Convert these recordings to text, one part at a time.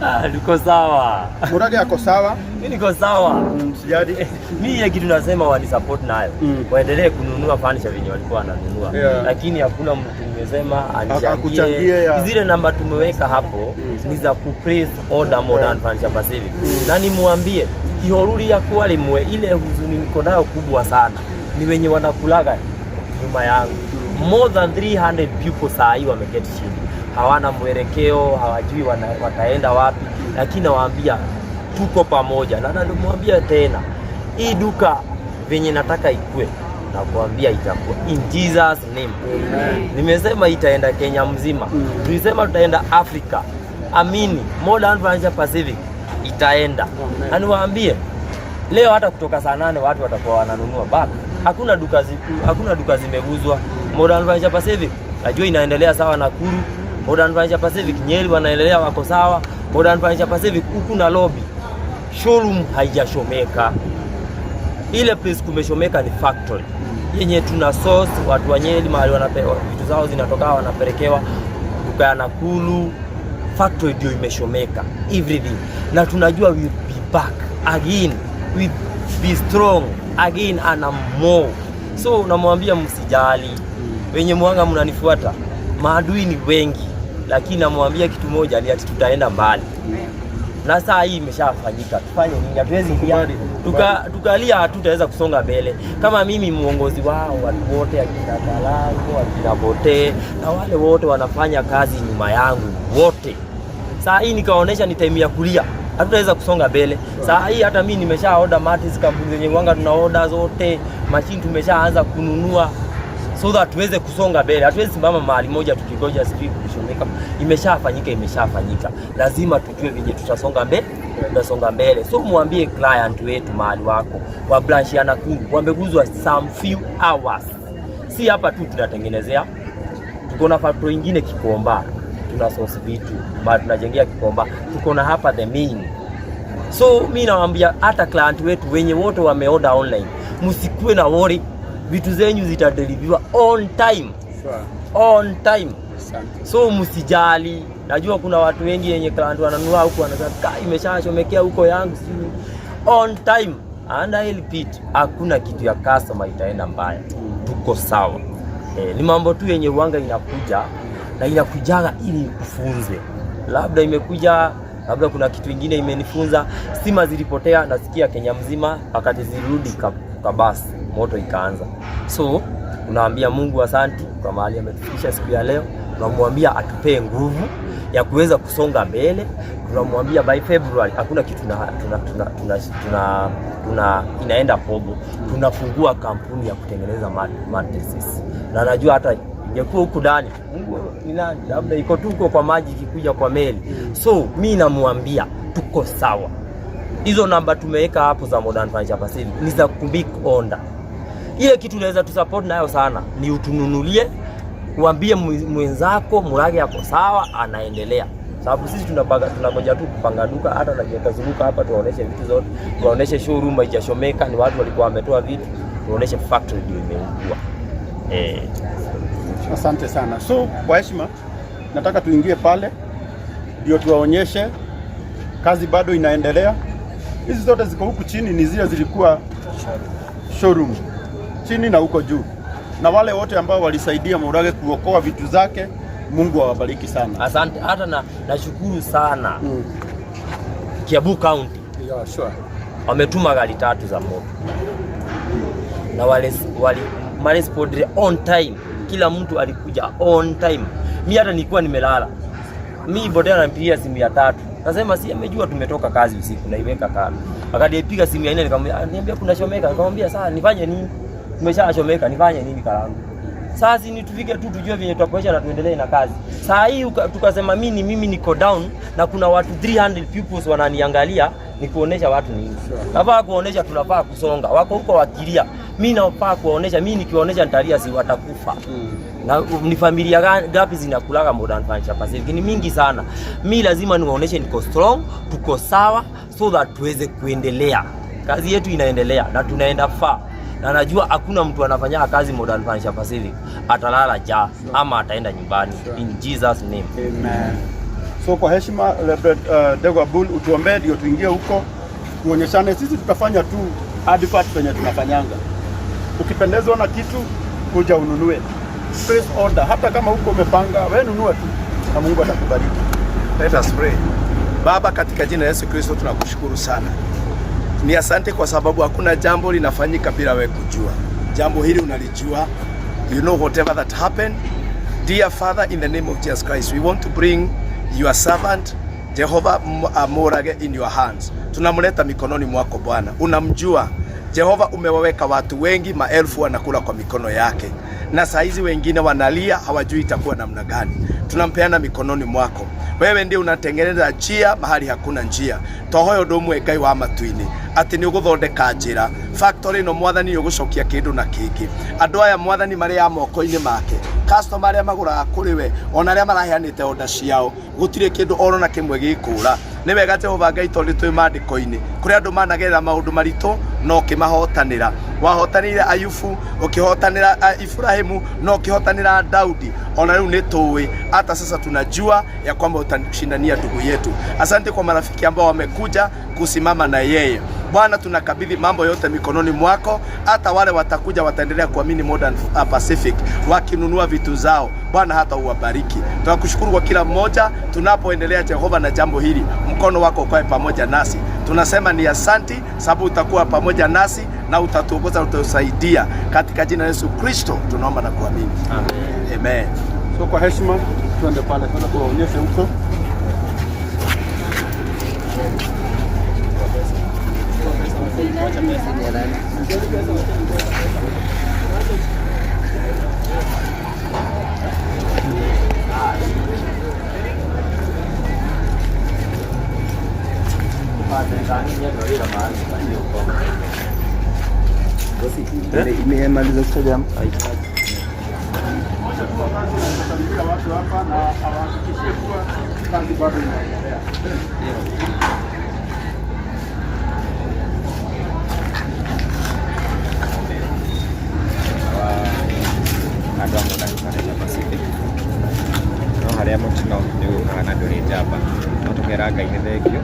Ah, niko sawa. Murage ako sawa. Mimi niko sawa. Sijali. Mi ile kitu nasema wanisupport nayo, waendelee kununua furniture venye walikuwa wananunua, lakini hakuna mtu nimesema Akuchangie anichangie. Ya. Zile namba tumeweka hapo ni za ku place order Modern Furniture Pacific, na nimwambie ihoruri yakwa rimwe, ile huzuni niko nayo kubwa sana ni wenye wanakulaga nyuma yangu. More than 300 people saa hii wameketi chini, hawana mwelekeo, hawajui wataenda wapi, lakini nawaambia tuko pamoja, na namwambia tena hii duka venye nataka ikue, nakuambia itakuwa in Jesus name. Nimesema itaenda Kenya mzima, tulisema tutaenda Africa. Amini, Modern Furniture Pacific itaenda. Na niwaambie leo hata kutoka saa 8 watu watakuwa wananunua back. Hakuna duka zimeguzwa. Modern Furniture Pacific najua inaendelea sawa Nakuru. Modern Furniture Pacific Nyeri wanaendelea, wako sawa. Modern Furniture Pacific huku Nairobi showroom haijashomeka. Ile place kumeshomeka ni factory yenye tuna source watu wa Nyeri mahali wanapewa vitu zao zinatoka wanapelekewa duka ya Nakuru. Factory ndio imeshomeka everything, na tunajua we'll be back again, we be strong again and more. So namwambia msijali, wenye mwanga mnanifuata, maadui ni wengi, lakini namwambia kitu moja ni ati tutaenda mbali na saa hii imeshafanyika, tufanye nini? Hatuwezi ingia Kubali. Tukalia, hatutaweza kusonga mbele. Kama mimi muongozi wao, watu wote akina Kalango, akina Bote na wale wote wanafanya kazi nyuma yangu wote, saa hii nikaonesha ni time ya kulia, hatutaweza kusonga mbele. Saa hii hata mimi nimesha order matis, kampuni zenye wanga tuna order zote, machine tumeshaanza kununua so that tuweze kusonga mbele. Hatuwezi simama mahali moja tukingoja sijui kushomeka. Imeshafanyika, imeshafanyika. Lazima tujue venye tutasonga mbele, tutasonga mbele. So mwambie client wetu mahali wako wa branch ya Nakuru wameguzwa some few hours, si hapa tu tunatengenezea, tuko na factory ingine Kikomba, tuna source vitu ma tunajengea Kikomba, tuko na hapa the main. So mi nawaambia hata client wetu wenye wote wameorder online, msikuwe na worry, vitu zenyu zitadeliveriwa on time, on time. Asante. So msijali, najua kuna watu wengi wenye client wananunua huku wanasema ka imeshachomekea huko yangu sijui. On time and I repeat, hakuna kitu ya customer itaenda mbaya, tuko sawa. Ni mambo tu yenye uwanga inakuja na inakujaga ili ikufunze, labda imekuja labda kuna kitu ingine imenifunza. Stima zilipotea, nasikia Kenya mzima, wakati zilirudi kabasi moto ikaanza. So tunaambia Mungu asanti kwa mahali ametufikisha siku ya leo. Tunamwambia atupee nguvu ya kuweza kusonga mbele. Tunamwambia by February hakuna kitu tuna inaenda pobo. Tunafungua kampuni ya kutengeneza mattresses, na najua hata ingekuwa huku ndani, Mungu ni nani, labda iko tu huko kwa maji ikikuja kwa meli. So mi namwambia tuko sawa. Hizo namba tumeweka hapo za Modern Furniture Pacific ni za kumake order. Ile kitu unaweza tusupport nayo sana ni utununulie, uambie mwenzako Murage ako sawa, anaendelea. Sababu sisi tunapanga, tunangoja tu kupanga duka, hata tunazunguka hapa tuwaoneshe vitu zote, tuwaoneshe showroom haijashomeka, ni watu walikuwa wametoa vitu, tuwaoneshe factory ndio imeungua. Asante sana. So kwa heshima, nataka tuingie pale ndio tuwaonyeshe kazi bado inaendelea. Hizi zote ziko huku chini, ni zile zilikuwa showroom chini na huko juu, na wale wote ambao walisaidia Murage kuokoa vitu zake, Mungu awabariki sana. Asante hata na nashukuru sana Kiambu County. Yeah, sure. Wametuma gari tatu za moto na wale wali marespond on time, kila mtu alikuja on time. Mi hata nilikuwa nimelala, mi Botea ananipigia simu ya tatu, nasema si amejua tumetoka kazi usiku, naiweka kando. Akanipiga simu ya nne, nikamwambia, niambia kuna shomeka, nikamwambia sasa nifanye nini? Tumeshashomeka, nifanye nini kalangu? Sasa ni tufike tu tujue venye tutapoesha na tuendelee na kazi. Saa hii tukasema mimi niko down na kuna watu 300 pupils wananiangalia, ni kuonesha watu nini. Nafaa kuonesha tunafaa kusonga. Wako huko wakilia. Mimi nafaa kuonesha, mimi nikiwaonesha nitalia si watakufa. Na ni familia gapi zinakulaga Modern Furniture Pacific? Ni mingi sana. Mi lazima niwaoneshe niko strong, tuko sawa so that tuweze kuendelea. Kazi yetu inaendelea na tunaenda far. Na najua hakuna mtu anafanya kazi Modern Furniture Pacific atalala njaa ama ataenda nyumbani. In Jesus name. Amen. So kwa heshima, Reverend Dego Abul, utuombee ndio tuingie huko tuonyeshane. Sisi tutafanya tu advert penye tunafanyanga. Ukipendezwa na kitu kuja ununue, place order. Hata kama huko umepanga, wewe nunua tu na Mungu atakubariki. Let us pray. Baba, katika jina la Yesu Kristo tunakushukuru sana. Ni asante kwa sababu hakuna jambo linafanyika bila wewe kujua. Jambo hili unalijua. You know whatever that happened. Dear Father, in the name of Jesus Christ, we want to bring your servant Jehovah Murage in your hands. Tunamleta mikononi mwako Bwana. Unamjua. Jehova, umewaweka watu wengi maelfu wanakula kwa mikono yake, na saa hizi wengine wanalia, hawajui itakuwa namna gani. Tunampeana mikononi mwako. Wewe ndiye unatengeneza njia mahali hakuna njia. Twahoya ũndũ ũmwe Ngai wa matu-inĩ atĩ nĩ ũgũthondeka njĩra factory ĩno Mwathani nĩ ũgũcokia kĩndũ na kĩngĩ. Andũ aya Mwathani marĩ ya moko-inĩ make, customer arĩa magũraga kũrĩ we ona arĩa maraheanĩte order ciao, gũtirĩ kĩndũ oro na kĩmwe gĩkũra. Nĩ wega Jehova Ngai, tondũ twĩ maandĩko-inĩ kũrĩ andũ managerera maũndũ maritũ no ũkĩmahotanĩra. Wahotanĩire Ayubu, ũkĩhotanĩra Ibrahimu na ũkĩhotanĩra Daudi. Ona rĩu nĩ tũĩ hata sasa tunajua ya kwamba utashindania ndugu yetu. Asante kwa marafiki ambao wamekuja kusimama na yeye. Bwana, tunakabidhi mambo yote mikononi mwako. Hata wale watakuja wataendelea kuamini Modern Pacific wakinunua vitu zao, Bwana hata uwabariki. Tunakushukuru kwa kila mmoja tunapoendelea Jehova na jambo hili, mkono wako ukae pamoja nasi. Tunasema ni asanti, sababu utakuwa pamoja nasi na utatuongoza, utatusaidia. Katika jina la Yesu Kristo tunaomba na kuamini. Amen. Amen. So kwa heshima tuende pale sasa tuwaonyeshe huko. Imemaliza kuchaja. Moja tu kazi na kusalimia watu hapa na awahakikishie kuwa kazi bado inaendelea. Andũ a Modern Furniture Pacific, no harĩa mũtino nĩ ũkaga na ndũrĩ njamba, no tũkera Ngai nĩ thengio,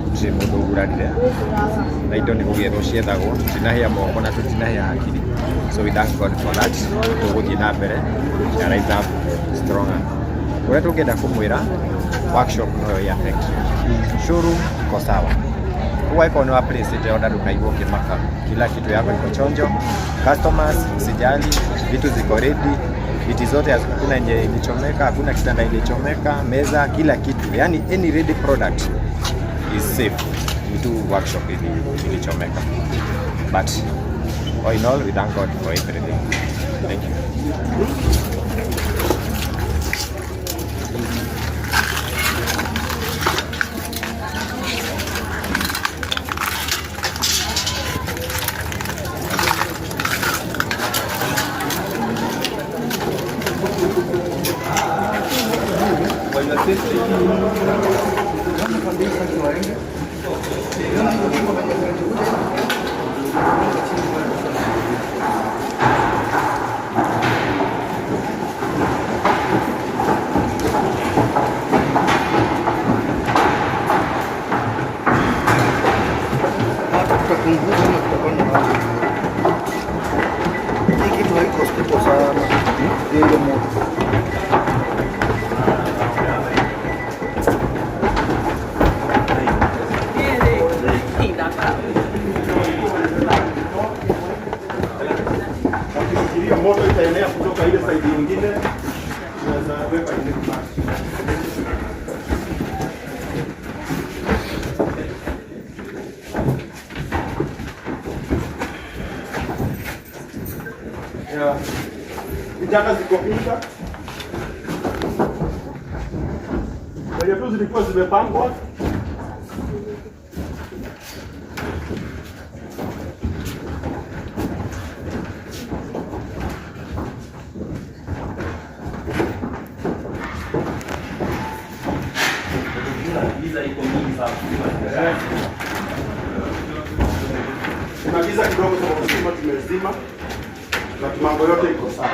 gũtirĩ mũndũ ũgurarire na indo nĩ gũgĩethwo ciethagwo, tũtinahĩa moko na tũtinahĩa hakiri, so we thank God for that. Tũgũthiĩ na mbere na rise up stronger. Ũrĩa tũngĩenda kũmwĩra, workshop noyo ĩ affect, showroom iko sawa. Koguo angĩkorwo nĩ wa place order, ndũkaigua ũkĩmaka, kila kitu yako iko chonjo. Customers usijali, vitu ziko ready, viti zote hakuna yenye ilichomeka, hakuna kitanda ilichomeka, meza, kila kitu, yani any ready product is safe. Ni tu workshop ilichomeka, but all in all we thank God for everything. Thank you. Tutapunguza ama tutakuwa na maji. Hii kitu haiko stable sana. Ile moto. Wakifikiria moto itaenea kutoka ile side nyingine, tunaweza weka ile kibasi. Yeah. Vitanda ziko inta venye tu zilikuwa zimepangwa. Giza iko mingi sana. Kuna giza kidogo sababu stima tumezima, lakini mambo yote iko sawa.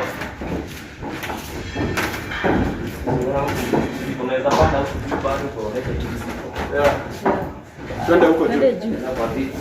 Unaweza panda huku juu bado tuonyeshe hizi ziko. Yeah. Twende huko juu. Twende juu. Kwa viti.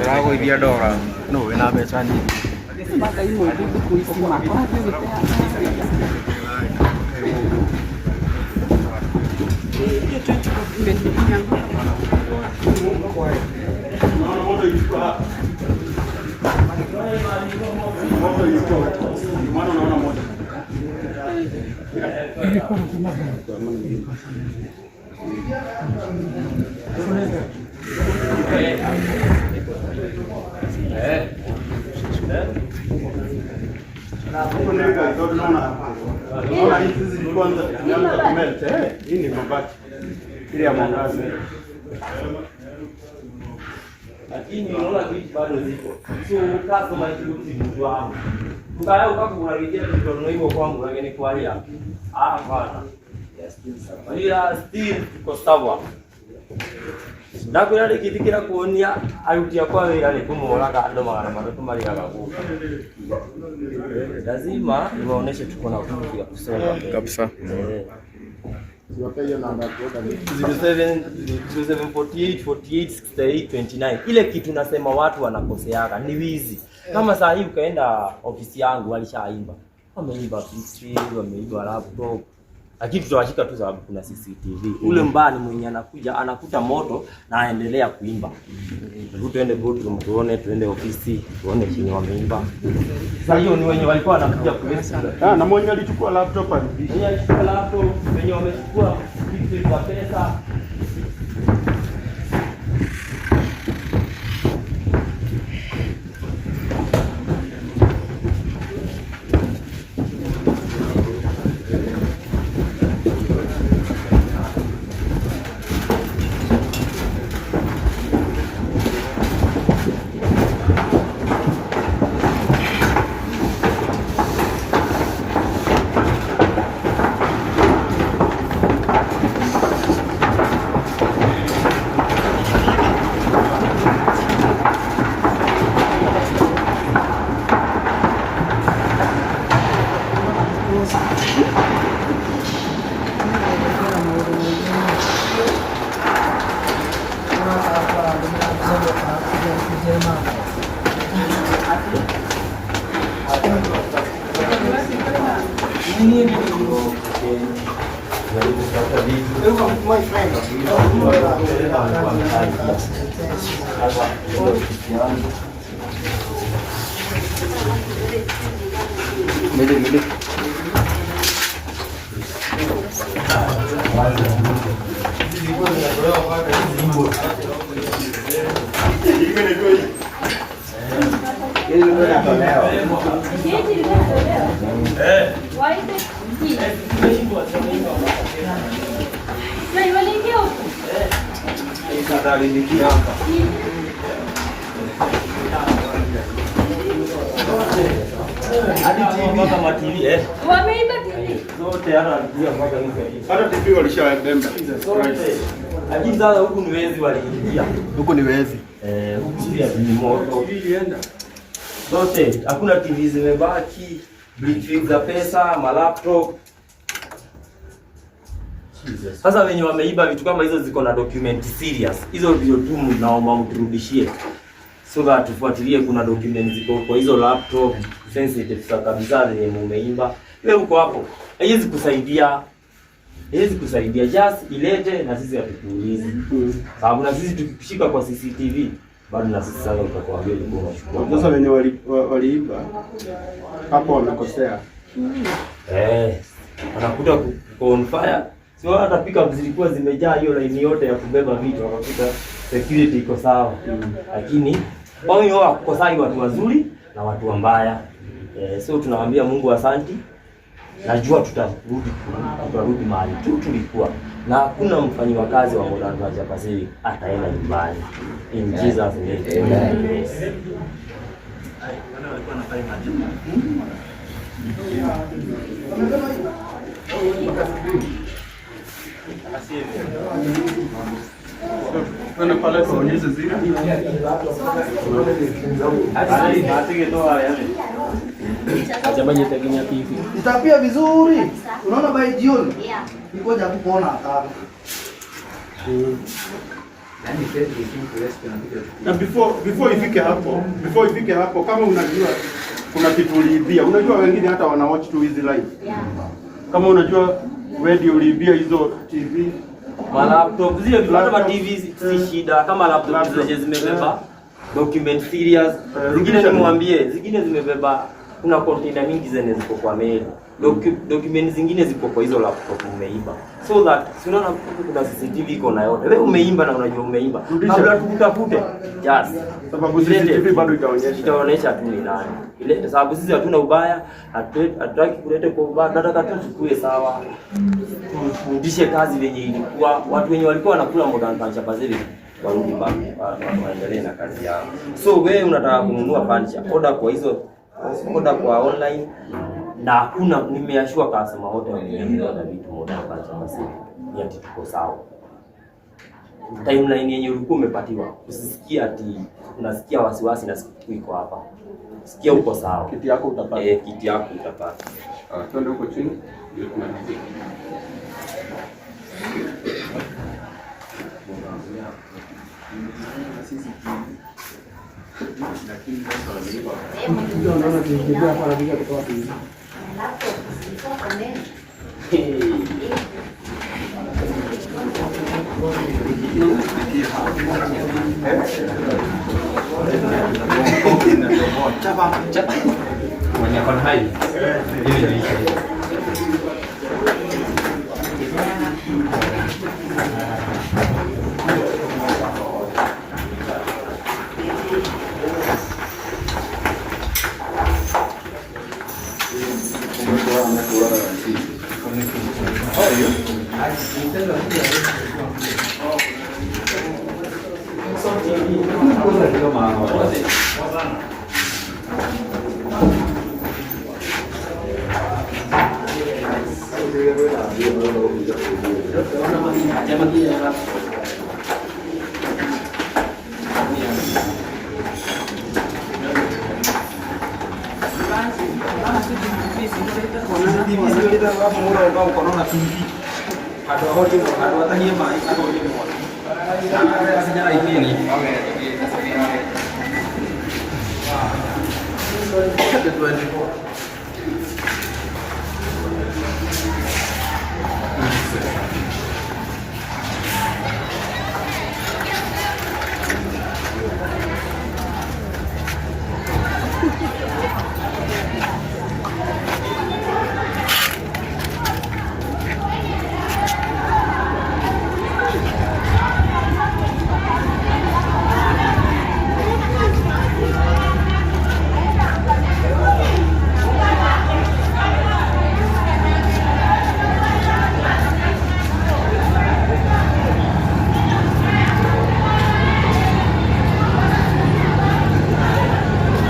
Ũragũithia ndora No wĩna mbeca nyingĩ. Mpaka hii mwezi kuisima. Wapi Unaona moto ilikuwa hapa. Moto ilikuwa huko. Ndio maana unaona moto. Huko ndio tunaona hapa. Unaona hizi zilikuwa zimeanza kumelt eh. Hii ni mabati. Ile ya mwangaza. Lakini unaona vitu bado ziko. So customer ikirudi mtu wangu. Tukaya ukakuguragia mtono hivyo kwangu lakini kwalia. Ah, hapana. Ila still tuko sawa. Ndakwĩra rĩngĩtĩkĩra kuonia aruti akwa wĩra nĩ kũmoraga andũ 300 marĩhaga gũkũ. Lazima niwaoneshe tuko na nguvu ya kusonga mbele. Kabisa. Eh. Siwapee hiyo namba ya kuoda ni. 07 0748 48 68 29. Ile kitu nasema watu wanakoseaga ni wizi. Kama saa hii ukaenda ofisi yangu walishaimba, wameiba PC, wameiba laptop, lakini tutawashika tu sababu kuna CCTV. Ule mbani mwenye anakuja anakuta moto na aendelea kuimba. Hebu tuende boardroom tuone, tuende ofisi tuone chenye wameimba. Sasa hiyo ni wenye walikuwa wanakuja kuweza Ah, na mwenye alichukua laptop alirudisha. wenye alichukua laptop, wenye wamechukua vitu za pesa. Kiti ilikuwa Waite hii. Na waliingia huku. Hadi TV mpaka ma TV eh. Wameiba TV. Zote hata alikuja mpaka hizo. Hata TV walishabemba. Zote. Lakini sasa huku ni wezi waliingia. Huku ni wezi. Eh, huku pia ni moto. Zote hakuna TV zimebaki, bleach za pesa, ma laptop. Sasa wenye wameiba vitu kama hizo ziko na document serious. Hizo ndio tu naomba mturudishie. So that tufuatilie kuna document ziko kwa hizo laptop sensitive za kabisa zenye mumeimba. Wewe uko hapo. Haiwezi kusaidia. Haiwezi kusaidia. Just ilete na sisi hatukuulizi. Sababu na sisi tukikushika kwa CCTV bado na sisi sasa utakuambia ulikuwa unachukua. Sasa wenye waliiba hapo wamekosea. Eh, wanakuta kuko on fire. Sio hata pickup zilikuwa zimejaa hiyo laini yote ya kubeba vitu, wakakuta security iko sawa. Lakini wao hawakosai watu wazuri na watu wabaya. So tunawaambia Mungu asanti. Najua tutarudi mahali tu tulikuwa, na hakuna mfanyi wa kazi wa Modern Furniture Pacific ataenda nyumbani. In Jesus name. Amen. Yes. Twende pale tuonyeshe zile. Itapia vizuri. Unaona by jioni. Ngoja kukuona hata. Na before ifike hapo, kama unajua kuna kitu uliibia, unajua wengine hata wana watch tu hizi live. Kama unajua wewe ndio uliibia hizo TV, Ma laptop zile vitu, hata ma Laptop. TV si shida, kama laptop Laptop. zenye zimebeba document serious, zingine rudisha. nimwambie, zingine zimebeba, kuna container mingi zenye ziko kwa meli. Document zingine ziko kwa hizo laptop umeiba, so that si unaona kuna CCTV iko na yote. Wewe umeimba na unajua umeimba, Rudisha. kabla tukutafute, just Sababu ilete. CCTV bado itaonyesha. Itaonyesha tu ni nani ile, sababu sisi hatuna ubaya, hatutaki kulete kwa ubaya, tunataka tu tukue sawa, tufundishe kazi venye ilikuwa. Watu wenye walikuwa wanakula Modern Furniture Pacific warudi back, waendelee na kazi yao. So wewe unataka kununua furniture, order kwa hizo, order kwa online, na hakuna, nimeassure customer wote wameorder vitu Modern Furniture Pacific, ni ati tuko sawa. Timeline yenye ulikuwa umepatiwa, usisikie ati unasikia wasiwasi na siku iko hapa, sikia uko sawa. Kiti yako utapata. Eh, kiti yako utapata. Ah, twende huko chini ndio tumalizie. Unaona TV hapo anapiga kutoa TV. Mwenye ako na hai. Hiyo inaisha hiyo.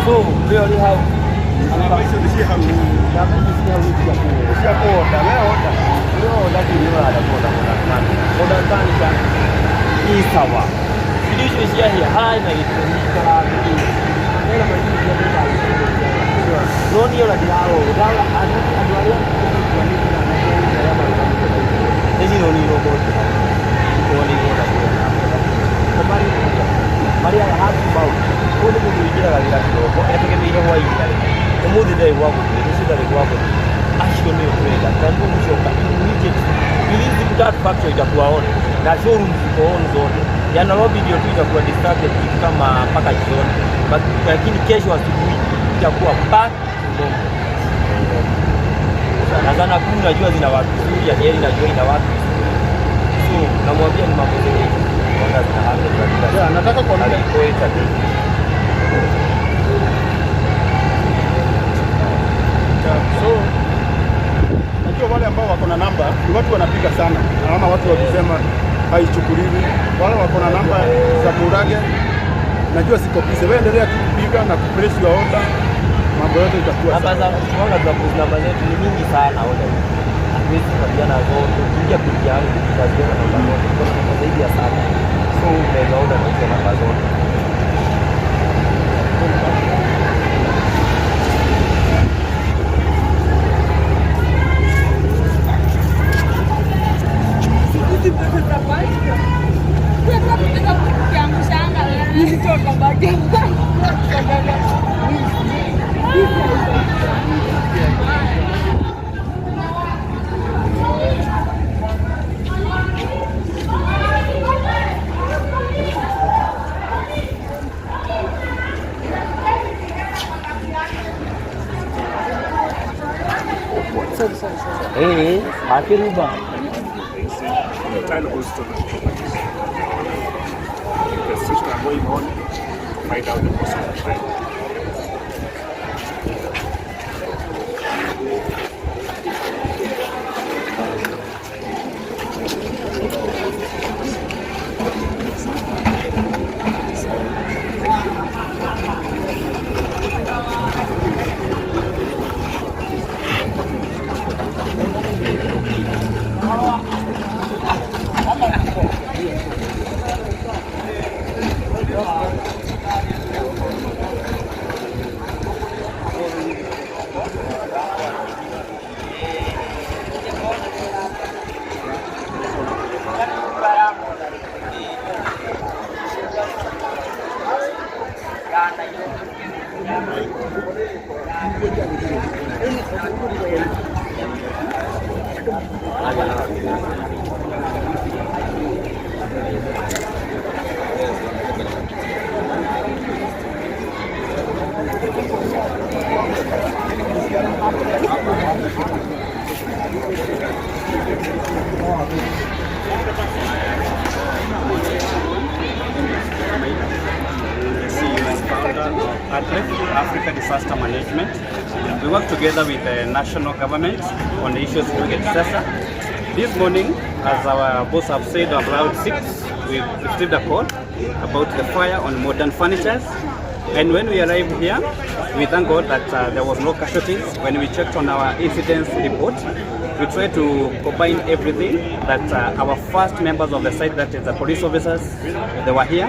So, leo ni hau. Namba icio nĩ ciĩ hau cia kũonda we onda. Leo lakini leo anakonda Modern Furniture ni sawa. Irio icio ciahĩa hai na gĩtũmi karathi. Nena macini cia no niĩ ona ndirarora ndarora andũ arĩa arĩa marũgamĩte ici no nĩ robot ikorwo nĩ ithondekwo marĩaga half mouth. Kũu nĩ mũndũ ũingĩraga wĩra kĩroko etegemeire hwaĩ-inĩ, ũmũthĩ ndarĩ gwa gũthiĩ, rũciũ ndarĩ gwa gũthiĩ, acio nĩo twenda na nĩguo gũcoka immediately within siku 3 factory itakuwa on na showroom ziko on zote. Ya Nairobi ndio tu itakuwa distracted kitu kama mpaka jioni. Lakini kesho asubuhi itakuwa back to normal. Na sana kuu najua zina watu vizuri, ya Nyeri najua ina watu vizuri. So namwambia ni mambo zenye wanga zina happen katika Yeah, nataka kuambia alikoita. Yeah, so najua wale ambao wako na namba ni watu wanapiga sana. Naona watu wakisema haichukuliwi. Wale wako na namba za Murage najua ziko busy. Wewe endelea tu kupiga na kupress your order, mambo yote itakuwa Namba sawa. za tunaona za post, namba zetu ni mingi sana wale. Hatuwezi kupatiana zote. Ukiingia page yangu utaziona namba zote. Kuna namba zaidi ya saba. So unaweza order na hizo namba zote. Eh, akiruba. Title goes to the properties. Investigations are going on to find out the cause of the crime. The CEO and founder of ADREF, Africa Disaster Management. We work together with the national government on the issues to get disaster. This morning, as our boss have said, around 6, we received a call about the fire on Modern Furnitures. And when we arrived here, we thank God that there was no casualties. When we checked on our incidents report, we tried to combine everything that our first members of the site, that is the police officers, they were here.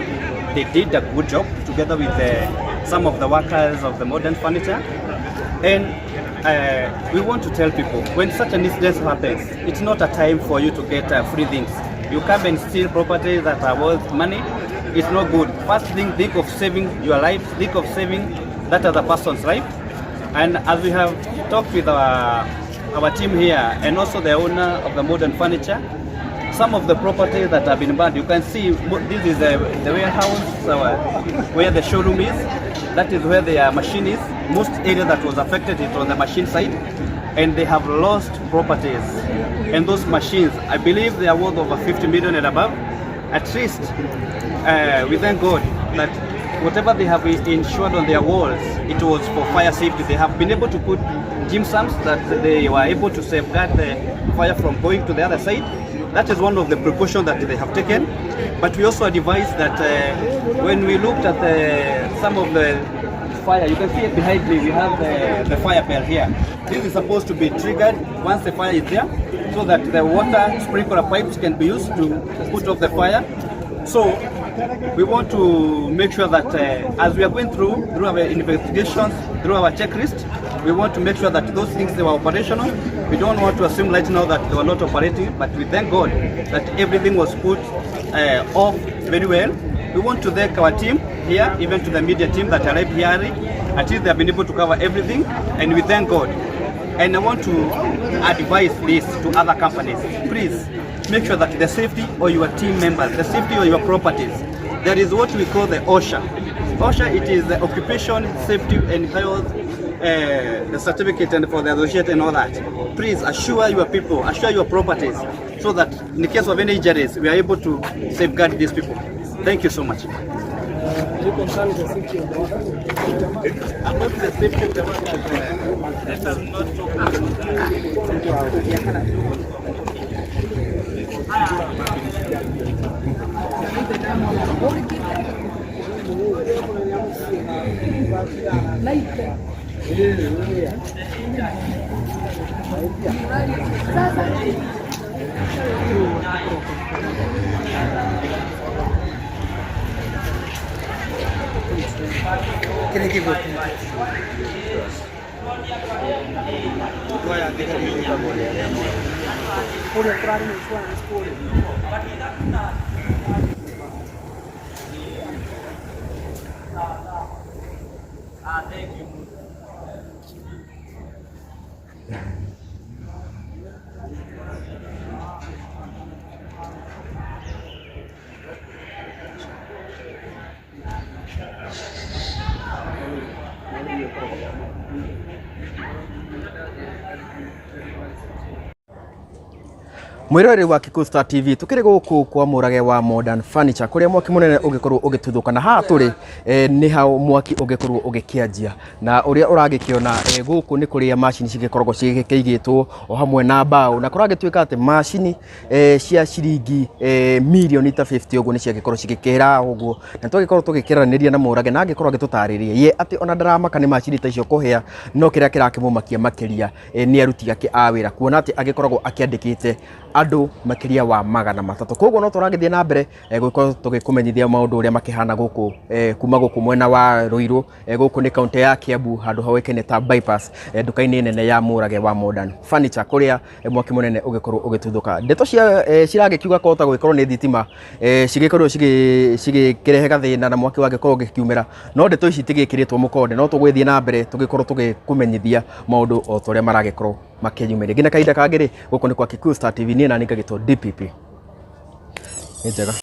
They did a good job together with some of the workers of the Modern Furniture. And we want to tell people, when such an incident happens, it's not a time for you to get free things. You come and steal properties that are worth money. It's not good. First thing, think of saving your life, think of saving that other person's life. And as we have talked with our team here and also the owner of the Modern Furniture, some of the properties that have been burned, you can see this is the warehouse where the showroom is. That is where the machine is. Most area that was affected is on the machine side, and they have lost properties. And those machines, I believe they are worth over 50 million and above. At least, we thank God that whatever they have insured on their walls, it was for fire safety. They have been able to put gypsums that they were able to safeguard the fire from going to the other side. That is one of the precautions that they have taken. But we also advise that when we looked at some of the fire, you can see it behind me, we have the fire bell here. This is supposed to be triggered once the fire is there, so that the water sprinkler pipes can be used to put off the fire. So we want to make sure that as we are going through our investigations, through our checklist, we want to make sure that those things, they were operational. We don't want to assume right now that they were not operating, but we thank God that everything was put off very well. We want to thank our team here, even to the media team that arrived here early. At least they have been able to cover everything, and we thank God. And I want to advise this to other companies. Please make sure that the safety of your team members, the safety of your properties, there is what we call the OSHA. OSHA, it is the Occupation Safety and Health, the certificate and for the associate and all that. Please assure your people, assure your properties. so that in case of any injuries, we are able to safeguard these people. Thank you so much. Are you concerned with the safety of the workers? About the safety of the workers, let us not talk about Mwiroreri wa Kikuyu Star TV tukiri guku kwa Murage wa Modern Furniture kuria mwaki munene ungikorwo ugituthũka na haha turi ni hau mwaki ungikorwo ugikianjia na uria uragikiona guku ni kuria macini cigikoragwo cigikigitwo o hamwe na mbao na kuragituika ati macini cia ciringi milioni ta 50 uguo ni ciagikorwo cigikira uguo na twagikorwo tugikiraniria na Murage na angikorwo agitutariria ye ati ona ndaramaka ni macini ta icio kuhia no kiria kirakimumakia makiria ni aruti ake a wira kuona ati agikoragwo akiandikite andu makiria wa 300. Koguo no turagithie na mbere gukorwo tugikumenyithia maundu uria makihana guku kuma guku mwena wa Ruiru guku ni kaunti ya Kiambu handu hoikene ta bypass nduka-ini nene ya Murage wa Modern Furniture kuria mwaki munene ugikorwo ugituthũka. Ndeto cia ciragikiuga kota gwikorwo ni thitima cigikorwo cigikirehe gathina na mwaki wagikorwo ugikiumira no ndeto ici itigikiritwo mukonde no tugwithie na mbere tugikorwo tugikumenyithia maundu o ta uria maragikorwo makĩyumĩria nginya kahinda kangĩ rĩ gũkũ nĩ kwa Kikuyu Star TV niĩ na niĩ ngagĩtwo DPP nĩ njega.